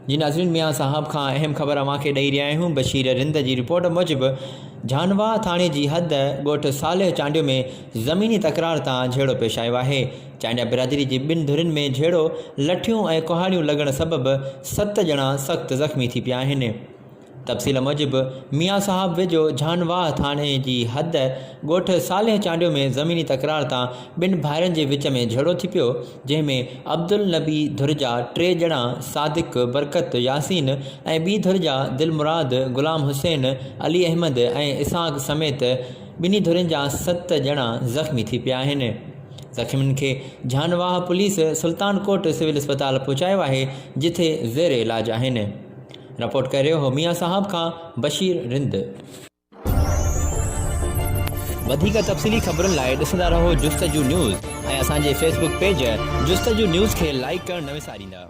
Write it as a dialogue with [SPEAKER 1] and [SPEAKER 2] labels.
[SPEAKER 1] جي ناظرين ميان صاحب کان اهم خبر اوهان کي ڏئي رهيا آهيون بشير رند جي رپورٽ موجب جھانواهه ٿاڻي جي حد ڳوٺ صالح چانڊيو ۾ زميني تڪرار تان جهيڙو پيش آيو آهي چانڊيا برادري جي ٻن ڌرين ۾ جهيڙو لٺيون ۽ ڪهاڙيون لڳڻ سبب ست ڄڻا سخت زخمي ٿي پيا آهن. تفصيل موجب ميان صاحب ويجهو جھانواهه ٿاڻي جي حد ڳوٺ صالح چانڊيو ۾ زميني تڪرار تان ٻن ڀائرن جي وچ ۾ جهيڙو ٿي پيو جنهن ۾ عبدالنبي ڌر جا ٽي ڄڻا صادق، برڪت، ياسين ۽ ٻي ڌر جا دلمراد، غلام حسين، علي احمد ۽ اسحاق سميت ٻنهي ڌرين جا ست ڄڻا زخمي ٿي پيا آهن. زخمين کي جھانواهه پوليس سلطان ڪوٽ سول اسپتال پهچايو آهي جٿي زير علاج آهن. رپورٽ ڪري رهيو هو ميان صاحب کان بشير رند. وڌيڪ تفصيلي خبرن لاء ڏسندا رهو جستجو نيوز ۽ اسان جي فيس بڪ پيج جستجو نيوز کي لائيڪ ڪرڻ نه وساريندا.